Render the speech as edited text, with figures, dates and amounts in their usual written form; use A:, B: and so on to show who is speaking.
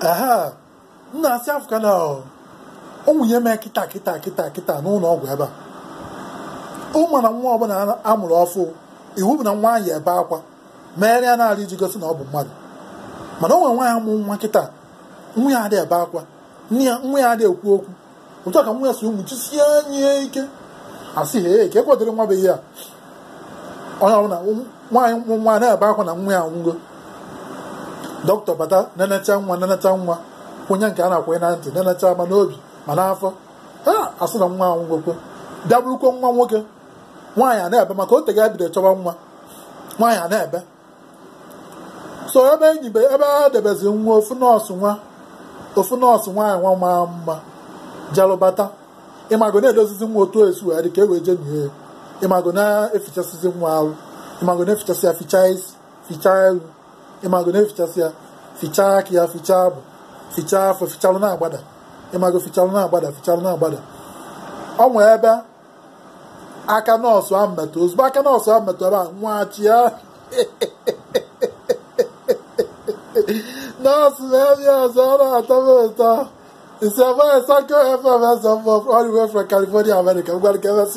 A: Ehe, nna asị Afrịka na ụmụ ya mee kịta kịta kịta kịta n'ụlọ ọgwụ ebe a. Ụmụ na nwa ọbụla amụrụ ọfụ, iwu bụ na nwa ahụ ebe akwa mere ya na-alụ iji gosi na ọ bụ mmadụ. Mana o nwere nwa ya mụ nwa kịta, nwa ya adịghị ebe akwa, nwa ya adịghị ekwu okwu. Otu a ka nwa ya si ụmụ jisie nye ike asị hee ka ekwadoro nwa bụ ihe a. Onye ọbụla nwaanyị nwa na-ebe akwa na nwa ya anwụgo. Dọkịta bata nenecha nwa nenecha nwa kwụnye nke a na-akwụnye na ntị nenecha ma n'obi ma n'afọ, ha asị na nwa anwụgokwe. Bịa bụrụkwa nwa nwoke, nwaanyị a na-ebe maka o tego ebido chọba nwa, nwaanyị a na-ebe. So ebe enyi be ebe a debezi nwa ofu nọọsụ nwaanyị nwa maa mma jalụbata ịmago na-edozizi nwa otu esi wee dị ka e wee jee nie ya. Ịmago na-efichasịzi nwa arụ, ịmago na-efichasị ya fichaa isi fichaa elu, ịmago na-efichasị ya fichaa aka ya fichaa abụ fichaa afọ fichalụ na-agbada, ịmago fichalụ na-agbada fichalụ na-agbada. Ọ nwee ebe aka nọọsụ ahụ metụ, ozugbo aka nọọsụ ahụ metụ ebe a nwa achịa nọọsụ na-emi ọzọ ọ na-atọ m ụtọ. It's a voice, I go FM, all the way from California, America. I'm going to get us.